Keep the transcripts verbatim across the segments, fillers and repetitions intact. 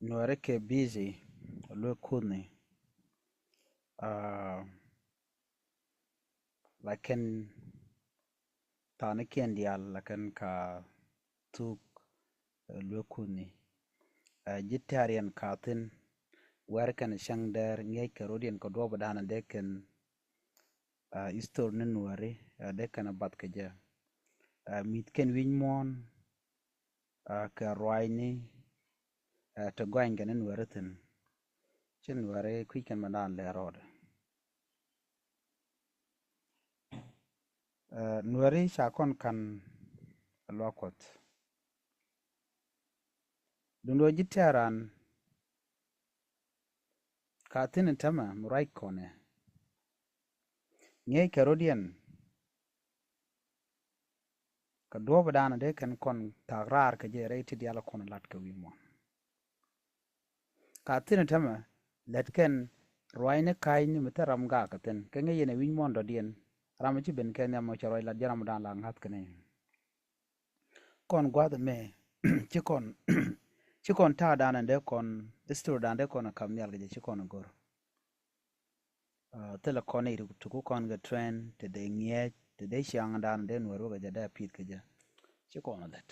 Nuɛri kɛ busy luek kuthni. Ah, lakin thanikiɛn diaal lakin ka thuk, eh, luek kuthni. Eh, ji̱ tɛ̈riɛn ka thi̱n wɛr kɛn cäŋ dɛr ŋi̱eec kɛ rot yɛn kɛ duɔ̱ɔ̱p dan dee kɛn, ah, history ni Nuɛri, ah, dee kɛn bath kɛ jɛ. Ah, mi̱th kɛn wi̱c muɔ̱ɔ̱n, ah, kɛ ruaacni, ah, ti gɔany kɛn ni Nuɛri thi̱n. Ci Nuɛri kui̱c kɛn mɛ dan lɛ rɔɔdɛ. Ah, Nuɛri ca kɔn ka̱n luaak Kuɔth. Duundɛ ji̱ tɛ̈ran ka thi̱n tämɛ mi ruac kɔnɛ. Ŋi̱eec kɛ rot yɛn kɛ duɔ̱ɔ̱p dan dee kɛn kɔn thaak raar kɛ jɛ rɛy ti diaal kɔn lat kɛ wi̱i̱ muɔ̱ɔ̱n. Ka thi̱n tämɛ lät kɛn ruaacni ka̱a̱cni mi thil ram gak kɛ thi̱n kɛ ŋi̱eec yɛn ɛ wi̱c muɔ̱ɔ̱n dɔ̱diɛn. Ram ci ben kɛ nhiam mɔ cɛ ruac lat jɛ ram dan la ŋa̱th kɛ ni. Kɔn gua̱th mɛ ci kɔn ci kɔn ta̱a̱ dan dee kɔn history dan dee kɔn kam nhial kɛ jɛ ci kɔn go̱r. Ah, thilɛ kɔn i̱ tuku kɔn kɛ train te dee ŋi̱eec te dee ciaŋ dan dee Nuɛr wä kɛ jɛ dee pi̱th kɛ jɛ ci kɔn lät.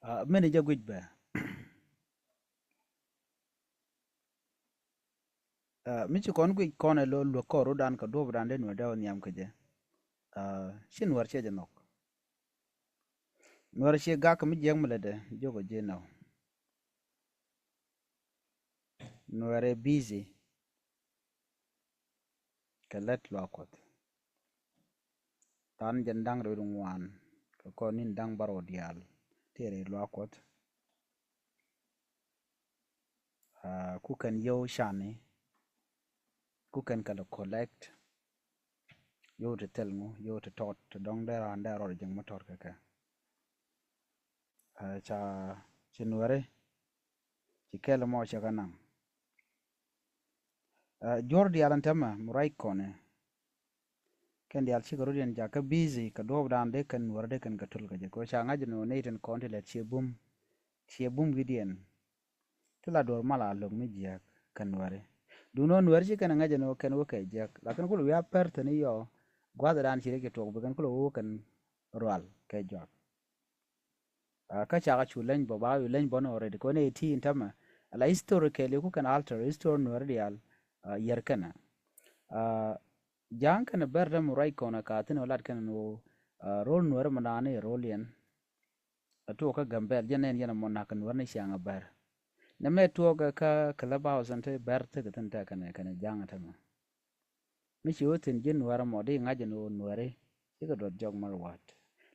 Ah, mini jɛ guic bɛ. Ah, mi ci kɔn guic kɔn ɛ lo luäk kɔn rot dan kɛ duɔ̱ɔ̱p dan dee Nuɛr dee wä nhiam kɛ jɛ. Ah, ci Nuɛr ciɛ jɛ nhɔk. Nuɛr ciɛ gak mi jiäk mi lätdɛ jiök ɔ ji̱ nɔ. Nuɛr ɛ busy kɛ lät luaak Kuɔth. Than jɛn da̱ŋ rɛw ŋuan kɛ kɔn ni̱n da̱ŋ bärɔw diaal tëë rɛy luaak Kuɔth. Ah, ku kɛn yio̱w cani, ku kɛn kɛ lɛ collect yio̱w ti thil ŋu, yio̱w ti tɔt ti dɔ̱ŋ dee raan dee rɔɔd ji̱ŋ mi tɔt kɛ kɛ. Ah, ca ci Nuɛri ci kɛl mɔ cɛ kɛ naŋ. Ah, juɔ̱r diaal ɛn tämɛ mi ruac kɔnɛ. Kɛn diaal cikɛ rot yɛn jakä busy kɛ duɔ̱ɔ̱p dan dee kɛn Nuɛri dee kɛn kɛ tul kɛ jɛ kɛ ca ŋa̱c ni wä nɛy tin kɔn ti lɛt ciɛ bum. Ciɛ bum wi̱diɛn. Ti la duɔ̱ɔ̱r mal a lo̱k mi jiääk kɛn Nuɛri. Duundɛ wä Nuɛri ci kɛn ŋa̱c ni wä kɛn wä kɛ jiääk lakin kulɛ wi̱i̱ a pɛr thi̱n i̱ yɔ gua̱th dan ci rɛc kɛ tuɔk bi kɛn kulɛ wä kɛn rual kɛ juak. Ah, kä cakɛ cu leny bɔ ba yu leny bɔ ni already kɔn ɛ ti in tämɛ. Ala historically ku kɛn alter history Nuɛri diaal, ah, yɛr kɛnɛ. Ah, ja̱a̱ŋ kɛnɛ bɛr däm ruac kɔn ɛ ka thi̱n ɛ lat kɛnɛ ni wä, ah, rol Nuɛri mɛ naan i̱ rol yɛn. A tuɔɔk kä Gambɛl jɛn nɛn yɛn ɛ mɔ nak kɛ Nuɛri ni ciaŋ ɛ bɛr. Nɛ mɛ tuɔɔk ɛ kä Clubhouse ɛn te bɛr thikɛ thi̱n tɛ kɛnɛ kɛnɛ ja̱a̱ŋ ɛ tämɛ. Mi ci wä thi̱n ji̱ Nuɛr ɛmɔ di ŋa̱c ɛn ɣöö Nuɛri cikɛ duɔth jɔk mär wa̱a̱t.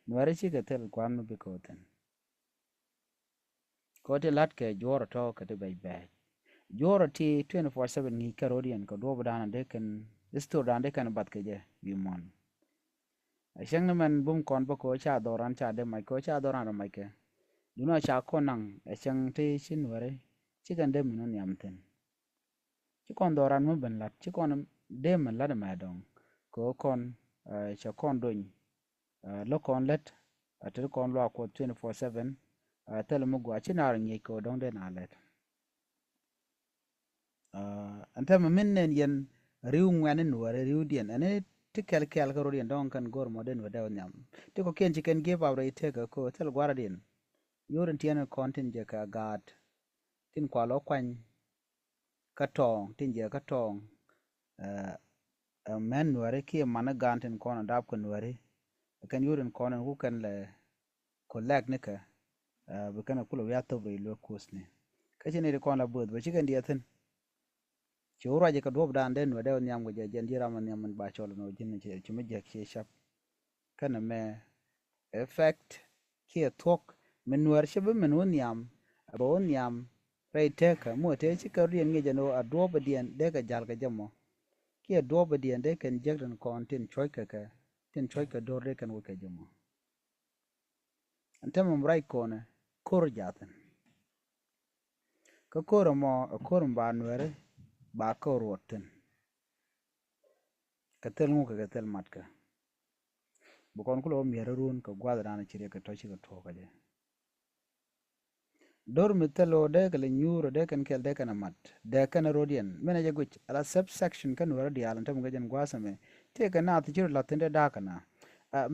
Nuɛri cikɛ thil gua̱a̱th mi bikɛ wä thi̱n. Kɛ wä ti la̱t kɛ juɔ̱ɔ̱r ɔ tɔ̱ kɛ ti bɛc bɛɛc. Juɔ̱ɔ̱r ɔ ti twenty four seven ŋi̱i̱c kɛ ro̱diɛn kɛ duɔ̱ɔ̱p dan dee kɛn history dan dee kɛn bath kɛ jɛ wi̱i̱ muɔ̱ɔ̱n. Ɛ cäŋ ni mɛn bum kɔn bä kɛ wä ca dhɔran ca dee mac kɛ wä ca dhɔran rɔ mac kɛ. Duundɛ ca kɔn naŋ ɛ cäŋ ti ci Nuɛri ci kɛn dee min wä nhiam thi̱n. Ci kɔn dhɔran mi ben la̱t ci kɔn dee mi la̱t ɛmɛ dɔ̱ŋ kɛ ɣöö kɔn, eh, cɛ kɔn dony, eh, lo̱k kɔn lät, eh, te ti kɔn luaak Kuɔth twenty four seven, eh, thilɛ mi gɔaa ci naar ŋi̱eec kɛ ɣöö dɔ̱ŋ dee naar lät. Eh, ɛn täämɛ min nɛn yɛn ri̱w ŋuɛ̈ni Nuɛri ri̱wdiɛn ɛn ti kɛl kɛl kä ro̱diɛn dɔ̱ŋ kɛn go̱r mɔ dee Nuɛri dee wä nhiam. Ti kɔ̱kiɛn ci kɛn give up rɛy tëëkä kɛ ɣöö thil gua̱a̱r rɔ̱diɛn. Yo̱o̱r in tiɛn kɔn tin jɛ kɛ gaat tin kua lɔ kuany kä tɔɔŋ tin jiɛ kä tɔɔŋ. Eh, eh, mɛn Nuɛri kiɛ man i̱ gaan tin kɔn a dap kɛ Nuɛri. Kɛn yur in kɔn in ku kɛn lɛ collect ni kɛ, eh, bi kɛn a kulɛ wi̱i̱ a thop rɛy luek kuthni. Kä ci ni ti kɔn la bööth bä ci kɛn diɛ thi̱n. Ci wä ruac kɛ duɔ̱p dan dee Nuɛri dee wä nhiam kɛ jɛ jɛn ji̱ ram a nhiam min ba cɔl in wä ji̱n ci mi jiäk ci cap. Kɛn ɛmɛ effect kiɛ thuɔ̱k min Nuɛr cä bi min wä nhiam, a bɛ wä nhiam rɛy tekä mi wä tëë ci kɛ rɔ̱diɛn ŋi̱c ɛn ɣöö a duɔ̱ɔ̱pä diɛn dee kɛ ja̱l kɛ jɛ mɔ. Kiɛ duɔ̱ɔ̱pä diɛn dee kɛn jiäk tin kɔn tin cuɔ̱ckɛ kɛ, tin cuɔ̱ckɛ do̱r dee kɛn wä kɛ jɛ mɔ. Ɛn täämɛ mi ruac kɔnɛ ko̱r jaathin. Kä ko̱r ɛmɔ ɛ ko̱r mi ba Nuɛri ba ko̱r ruɔt thi̱n. Kɛ thil ŋuk kɛ kɛ thil matkɛ. Bi kɔn kulɛ wä mi̱eer run kɛ gua̱th dan ci riɛk kɛ tɔ̱ cikɛ tuɔɔk kɛ jɛ. Do̱r mi thil ɣöö dee kɛ lɛ nyuur ɔ dee kɛn kɛl dee kɛn ɛ mat dee kɛn ɛ rɔ̱diɛn. Min ɛ jɛ guic ala subsection kä nuäärä diaal ɛn tämɛ kɛ jɛn gua̱a̱th ɛmɛ. Tëëkɛ naath ti ci rɔ la̱th thi̱n dee da̱a̱k kɛ na.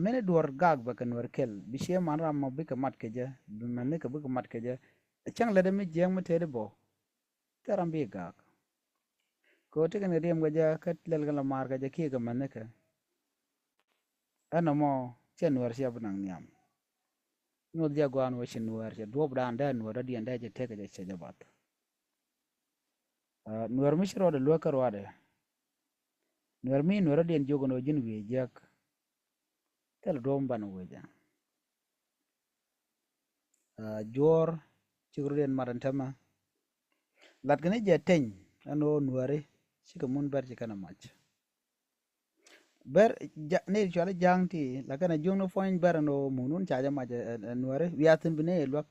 Min ɛ duɔ̱ɔ̱r gak bɛ kɛ nuäär kɛl bi ciɛ man ram mɔ bikɛ mat kɛ jɛ, bi mɛn nikɛ bikɛ mat kɛ jɛ. Cäŋ lät ɛ mi jiɛɛŋ mi tëëdi bɔ. Thil ram bi gak. Kɛ ɣöö ti kɛn kɛ riɛm kɛ jɛ kä lɛl kɛn la maar kɛ jɛ kiɛ kɛ mɛn nikɛ. Ɛn nɔmɔ cɛ nuäär cɛ bi naŋ nhiam. Nyuɔth jɛ gɔaa ni wä ci nuäär cɛ duɔ̱ɔ̱pdan dee nuäär dɔ̱diɛn dee jɛ tekɛ jɛ cɛ jɛ bath. Nuäär mi ci ruɔdɛ luäk kä ruadɛ. Nuäär mi nuäär dɔ̱diɛn jiök ɛn ɣöö ji̱n wi̱i̱ jiäk. Thilɛ duɔ̱ɔ̱p mi banɛ wecɛ. Juɔ̱ɔ̱r cik rɔ̱diɛn mat ɛn tämɛ. Lat kɛ ni jɛ teny ɛn ɣöö nuääri cikɛ mun bɛr ci kɛn ɛ mac. Bɛr ni cuali ja̱a̱ŋ ti la kɛn ɛ juɔ̱ŋ ni puɔ̱ny bɛr ɛn ɣöö mun wun ca jɛ mac ɛ nuääri wiathin bi ni ɛ luäk.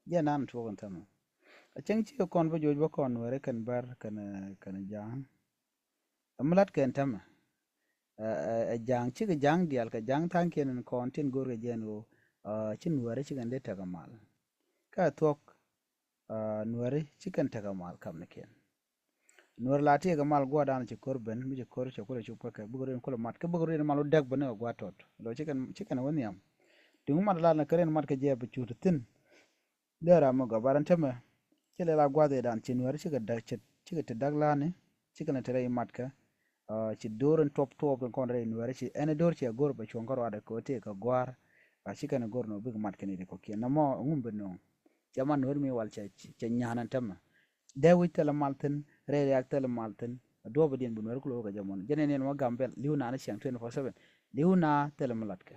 Jɛ nan tuɔk ɛn tämɛ. A cäŋ cikɛ kɔn bä juɔc bä kɔn nuääri kɛn bɛr kɛn kɛn ja̱a̱ŋ. Ɛ mi lat kɛn tämɛ. Ɛ ja̱a̱ŋ cikɛ ja̱a̱ŋ diaal kɛ ja̱a̱ŋ tha̱a̱ŋkiɛn ɛn kɔn tin go̱o̱rkɛ jɛ ɛn ɣöö ci nuääri cikɛn dee tekɛ mal. Kä ɛ thuɔ̱k nuääri cikɛn tekɛ mal kamnikiɛn. Nuäär la tiɛɛkɛ mal gua̱a̱rdan ci ko̱r ben mi ci ko̱r cɛ kulɛ cuk päkɛ bikɛ run kulɛ mat kä bikɛ run mal wä däk ben ni kɛ gua̱a̱r tɔt. Lɔ cikɛn cikɛn wä nhiam. Duŋ mat la la kɛ rin mat kɛ jɛ bi cut thi̱n. Dee ram mi gɔaa ba ran tämɛ. Ci lɛ la gua̱a̱th ëëdan ci nuääri cikɛ da̱k ci cikɛ te da̱k la̱a̱ni. Cikɛ ni te rɛy matkä. Ci do̱r in tuɔp tuɔp in kɔn rɛy nuääri ci ɛn do̱r ci a go̱r bɛ cuɔ̱ŋ kä ruaadɛ kɛ ɣöö tëë kɛ gua̱a̱r. A cikɛ ni go̱r ni ɣöö bikɛ mat kɛn i̱ ti kɔ̱kiɛn nɔmɔ ɛŋu bi nööŋ. Cɛ man nuääri mi wal cɛ cɛ nya̱a̱n ɛn tämɛ. Dee wi̱c thilɛ mal thi̱n rɛy riak thilɛ mal thi̱n. A duɔ̱ɔ̱pä diɛn bi nuääri kulɛ wä kɛ jɛ mɔn jɛ ni ni ɛn wä gam bɛl li̱w na ni ciaŋ twenty four seven. Li̱w na thilɛ mi latkɛ.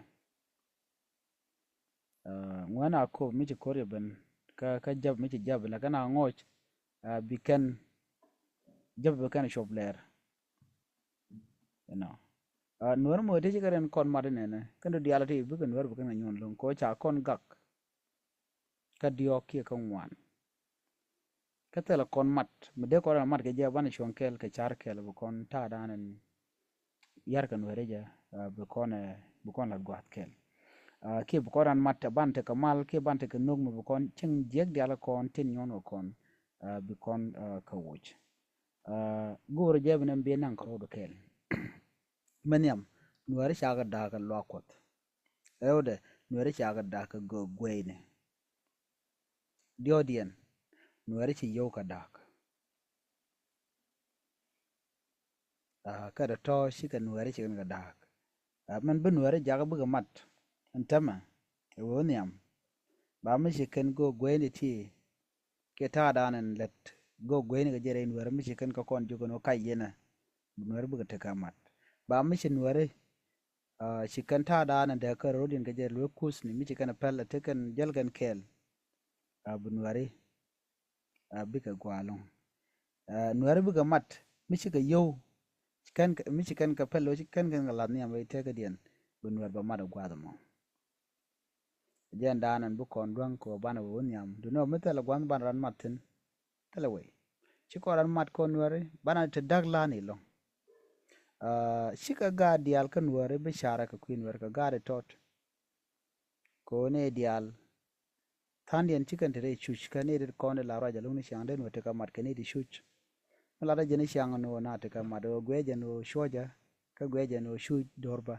Ŋuɛn a kop mi ci ko̱r yɛ ben kä kä jap mi ci jap ben la kɛn a ŋoc. Bi kɛn jap bi kɛn cuɔp lɛr. Inɔ nuɛr mɔ ti ci kɛ rin kɔn mat inɛnɛ kɛn du diaal ti bikɛ nuɛr bi kɛn kɛ nyuɔn lo̱ŋ kɛ ca kɔn gak. Kä diɔɔk kiɛ kä ŋuan. Kä thilɛ kɔn mat mi dee kɔn mat kɛ jɛ banɛ cuɔ̱ŋ kɛɛl kɛ car kɛɛl bi kɔn ta̱a̱ da̱a̱n ɛn. Yar kɛ nuɛri jɛ bi kɔn bi kɔn la gua̱a̱th kɛɛl. Kiɛ bi kɔn ran mat ban tekɛ mal kiɛ ban tekɛ nhök mi bi kɔn cieŋ jiɛk diaal kɔn tin nyuɔn kɛ kɔn bi kɔn kɛ wuc. Go̱o̱rä jɛ bi nɛm bi naŋ kɛ rɔɔdu kɛɛl. Mɛ nhiam nuɛri cakɛ da̱a̱k kɛ luaak kuɔth. Rɛwdɛ nuɛri cakɛ da̱a̱k kɛ göök gueyni. Diɔ̱ɔ̱diɛn nuɛri ci yio̱w kɛ da̱a̱k. Kä dee tɔ̱ cikɛ nuɛɛri cikɛn kɛ da̱a̱k. Mɛn bi nuɛɛri jakä bikɛ mat ɛn tämɛ ɛ wee wä nhiam. Ba mi ci kɛn go̱o̱k gueyni ti kiɛ ta̱a̱dan ɛn lät go̱o̱k gueyni kɛ jɛ rɛy nuɛɛri mi ci kɛn kɛ kɔn jiök ɛn wä kac yɛnɛ. Bi nuɛɛri bikɛ tekɛ mat ba mi ci nuɛɛri. Ci kɛn ta̱a̱dan ɛn dee kär ro̱diɛn kɛ jɛ luek kuthni mi ci kɛn pɛl ɛ tekɛn jäl kɛn kɛɛl. Bi nuɛɛri bikɛ gua̱a̱ lo̱ŋ. Nuɛɛri bikɛ mat mi cikɛ yio̱w mi ci kɛn kɛ pɛl lo̱c kɛn kɛn kɛ lath nhiam rɛy tekädiɛn. Bi nuɛɛr bɛ mat ɛ gua̱a̱th ɛmɔ. Jɛn daanɛ bi kɔn duäŋ kɛ banɛ wä wä nhiam duni ɔ mi thilɛ gua̱a̱th banɛ ran mat thi̱n. Thilɛ wei ci kɔn ran mat kɔn nuɛɛri banɛ te da̱k la̱a̱n ilo̱ŋ. Cikɛ gaat diaal kä nuɛɛri bi carɛ kɛ kui̱ nuɛɛri kɛ gaat itɔt. Kɛ ɣöö nɛy diaal tha̱a̱ŋdiɛn ci kɛn te rɛy cuc kä nɛy ti kɔn ti la ruac a lo̱ŋ ni ciaŋ den wä tekɛ mat kɛ nɛy ti cuc. Mi lat a jɛn i̱ ciaŋ ni wä na tekɛ mat wä guiɛ jɛn wä cuɔcä kä guiɛ jɛn wä cuc do̱r bä.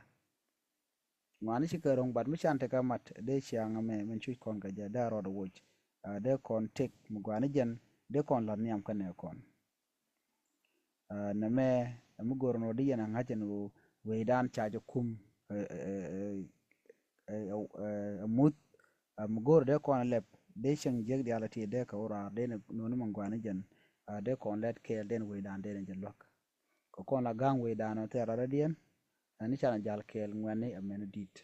Ŋuani ci kɛ ro̱ŋ bat mi can tekɛ mat dee ciaŋ mɛ min cuc kɔn kɛ jɛ dee a rɔɔd a woc. Dee kɔn tek mi guani jɛn dee kɔn la̱th nhiam kä nɛ kɔn. Nɛmɛ ɛ mi go̱r ɛn ɣöö di yɛn ɛ ŋa̱c ɛn ɣöö wecdan ca jɛ kum ɛ muth. Mi go̱r dee kɔn ɛ lɛp dee cieŋ jiäk diaal ɛ ti dee kɛ wä raar dee nɛ nuɔ̱ni mɛ gua̱a̱ni jɛn. Dee kɔn lɛt kɛɛl dee nɛ wecdan dee nɛ jɛ luäk. Kɛ kɔn la ga̱a̱ŋ wecdan ɔ thil rɔ̱diɛn. Ɛn ni canɛ jal kɛɛl ŋuɛ̈tni ɛ mɛn di̱t.